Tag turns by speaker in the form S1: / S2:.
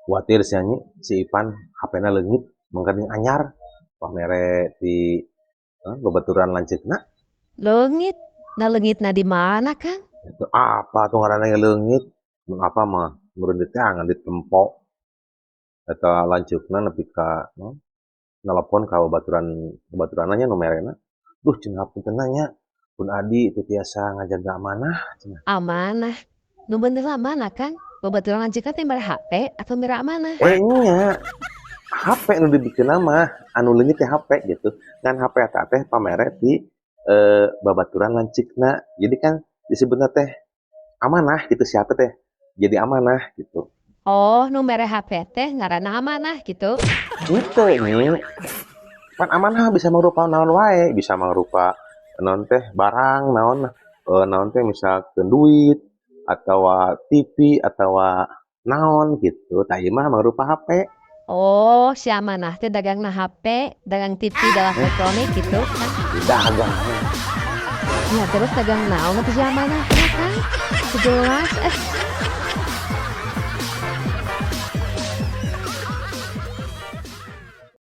S1: Kuatir sia, Nyi, si Ipan HP-na leungit, mangkaning anyar pamere ti babaturan lanceukna.
S2: Leungit. Nah, leungitna di mana, Kang?
S1: Itu apa tuh ngaranna ge leungit? Mun apa mah meureun di teangan, ditempo. Eta lanceukna nepi ka nelepon ka babaturan nya nu merena. "Duh," cenah, "hapunten nya, pun adi teu tiasa ngajaga amanah," cenah.
S2: Amanah. Nu bener amanah, Kang? Babaturan lanceukna teh mere HP atau mere amanah?
S1: Eh, nya. HP nu dibikeunna mah, anu leungit teh HP gitu. Ngan HP eta teh pamere ti babaturan lanceukna. Jadi kan disebutna teh amanah gitu, si HP teh. Jadi amanah gitu.
S2: Oh, nu mere HP teh ngaranna amanah gitu.
S1: Henteu, Nyi. Pan amanah bisa mangrupa naon wae, bisa mangrupa naon teh barang naon, naon teh misalkeun duit atawa TV atawa naon gitu. Tah, ieu mah mangrupa HP.
S2: Oh, si amanah teh dagangna HP, dagang TV, dagang elektronik gitu kan?
S1: Dagang.
S2: Ya, terus dagang naon atuh si amanah teh, Kang? Teu jelas eh.